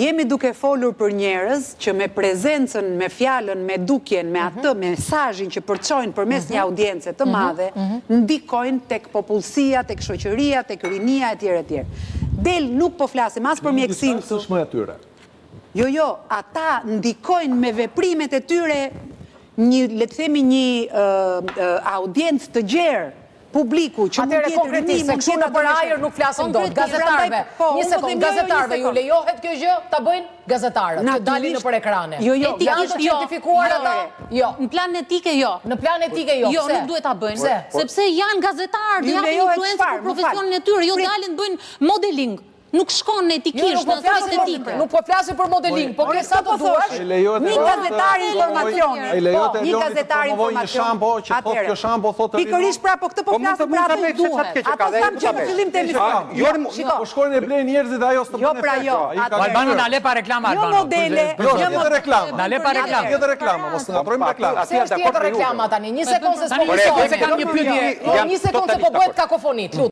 Jemi duke folur për njerëz që me prezencën, me fjalën, me dukjen, me atë mesazhin që përçojnë përmes një audience të madhe, ndikojnë tek popullsia, tek shoqëria, tek rinia etj etj. Del nuk po flasim as për mjekësinë këtu. Është më e tyre. Jo, jo, ata ndikojnë me veprimet e tyre një, le të themi një audiencë të gjerë publiku që mund të jetë rini, mund të jetë nëpër ajër nuk flasim dot. Gazetarëve, po, një sekond, jo, jo, gazetarëve ju lejohet kjo gjë ta bëjnë gazetarët, të dalin nëpër ekrane. Jo, jo, janë të jo. certifikuar ata? Jo. Në plan etike jo. Në plan etike jo. Jo, nuk duhet ta bëjnë. Pse? Sepse janë gazetarë, dhe japin influencë për profesionin e tyre, jo dalin bëjnë modeling. Nuk shkon etikisht në aspekt etike. Nuk po flasim për modeling, po ke sa të duash. Një gazetar informacioni. Po, një gazetar informacioni. Një shampo që thotë kjo shampo thotë të Pikërisht pra, po këtë po, po flasim pra atë duhet. Atë thamë që në fillim të emisionit. Jo, shiko. Po shkojnë e blejnë njerëzit ajo s'të jo, bën pra, efekt. Jo, Albano na le pa reklama Albano. Jo modele, jo tjetër reklama. Na le pa reklama. Tjetër reklama, mos të ngatërrojmë reklama. Pse është tjetër reklama tani? Një sekondë se s'po mësohemi. Se kam një pyetje. Një sekondë se po bëhet kakofoni.